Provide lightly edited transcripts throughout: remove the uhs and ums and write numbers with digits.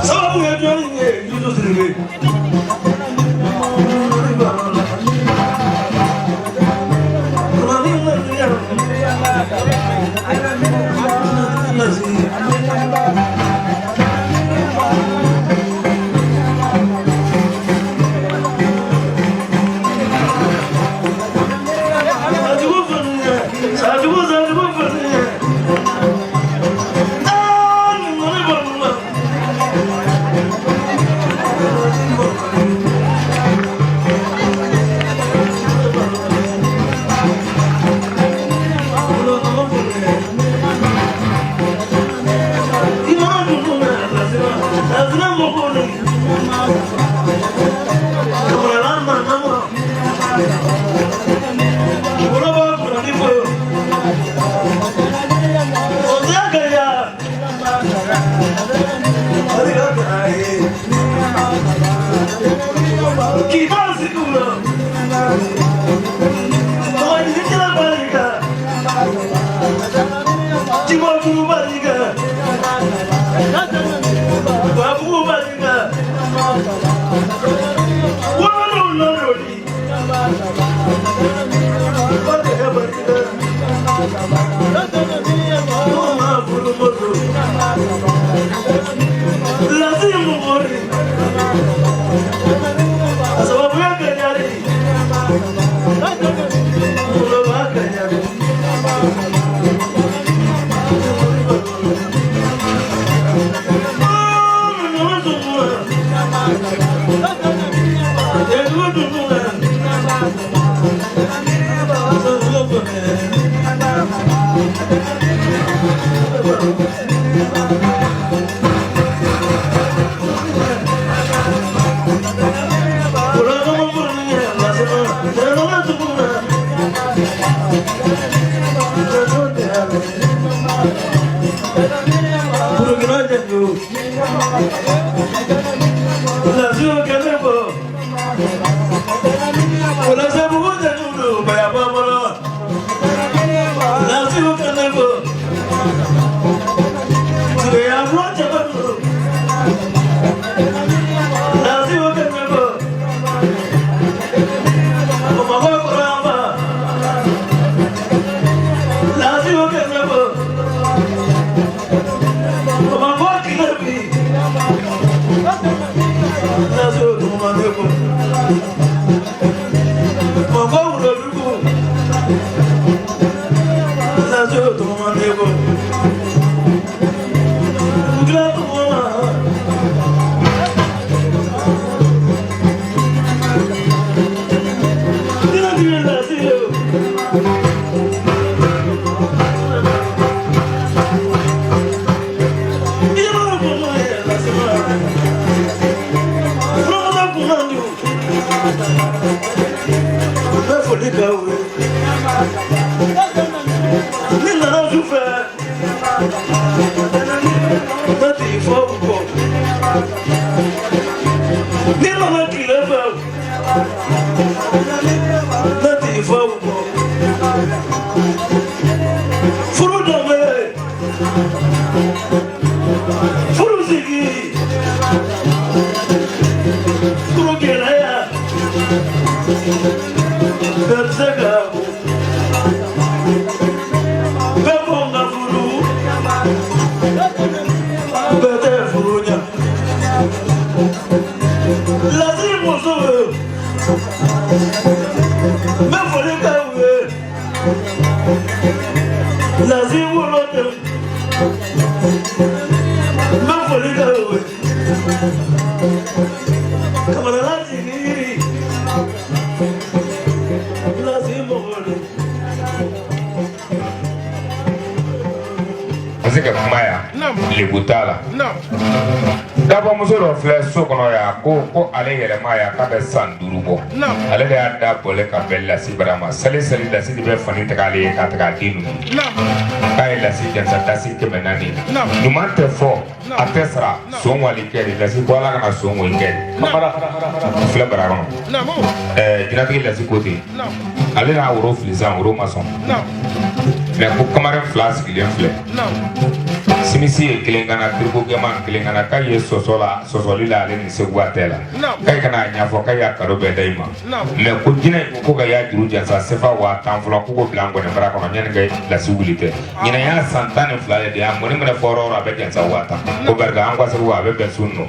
Sababu ye jɔnni ye Yusu Sidibe? ka kuma yan, lebu t'a la. Dabɔmuso dɔ filɛ so kɔnɔ yan, ko ale yɛlɛma yan k'a bɛ san 5 bɔ. Ale de y'a da bɔlen ka bɛn lasi bara ma. Sali sali lasi de bɛ fani tigɛ ale ye k'a tigɛ a den ninnu. K'a ye lasi jansa dasi 400. Ɲuman tɛ fɔ, a tɛ sara. Son wali kɛ de lasi ko Ala kana son wali kɛ. Filɛ bara kɔnɔ. Jinɛtigi lasi ko ten. Ale n'a woro fili sisan, woro ma sɔn. Mɛ ko kamaren 2 sigilen filɛ. Simisi ye kelen kana, tiriko gɛman kelen kana, k'a ye sɔsɔ la, sɔsɔli la ale ni Seguba tɛ la. K'a kana a ɲɛfɔ k'a y'a kado bɛɛ da i ma. Mɛ ko jinɛ ko ka y'a juru jansa sefa 10,000 fɔlɔ, k'o bila n gɔnɛ bara kɔnɔ yanni ka lasi wuli tɛ. Ɲinɛ y'a san 12 de ye, a mɔni mana fɔ yɔrɔ o yɔrɔ a bɛ jansa 10,000. Ko barika an ka Seguba a bɛ bɛn sun nɔ.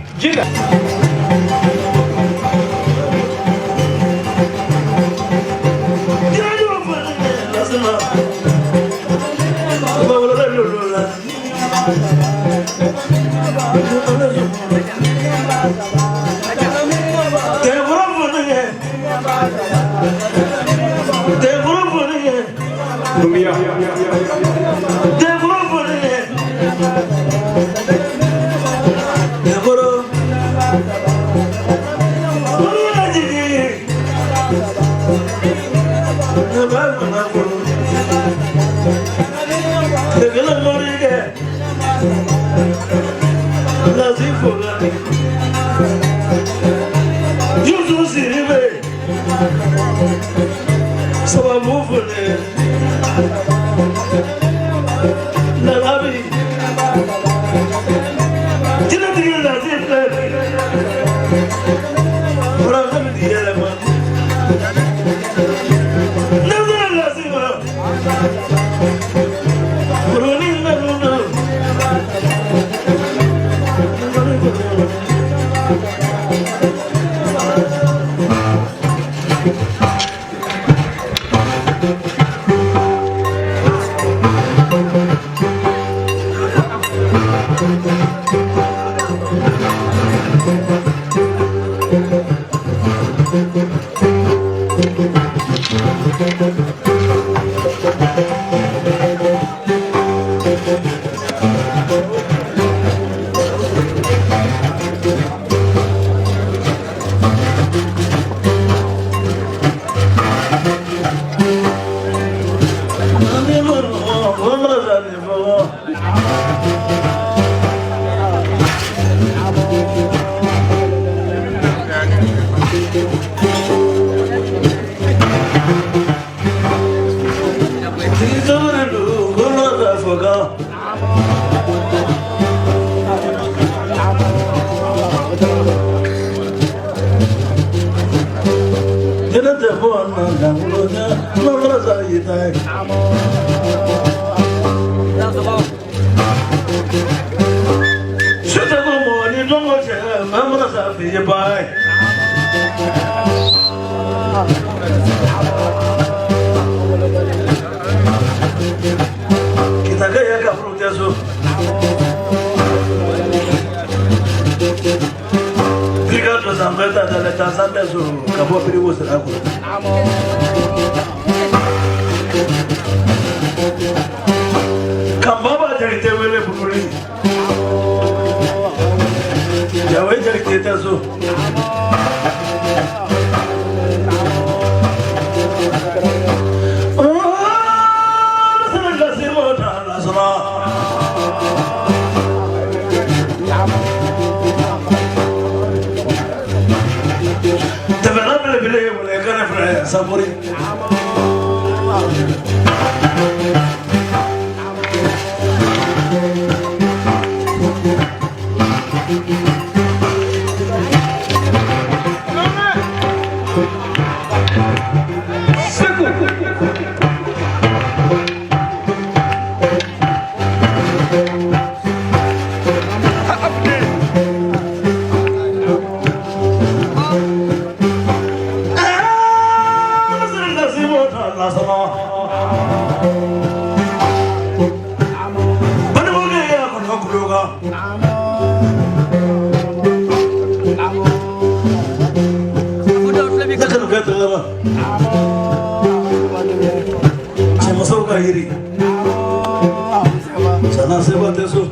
Na seba tɛ so.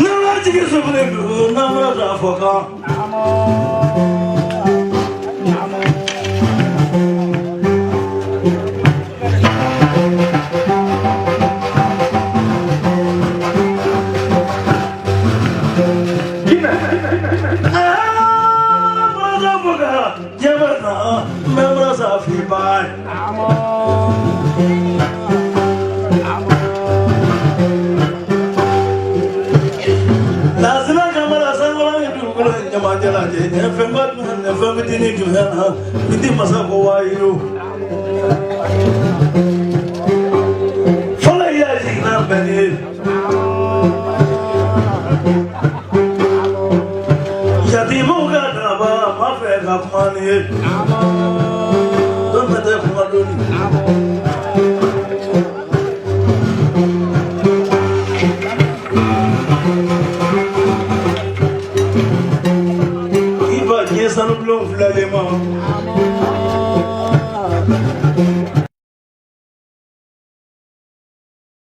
N'an ma jigin sufɛ dugu, n'an bɔra k'a fɔ kan. Fɔlɔ y'a jiginna bɛn ye. Yatiimaw ka daba ma fɛ ka kuma ni ye. Don bɛ tɛ kuma doni. I ba diɲɛ sanubulon filɛlen ma.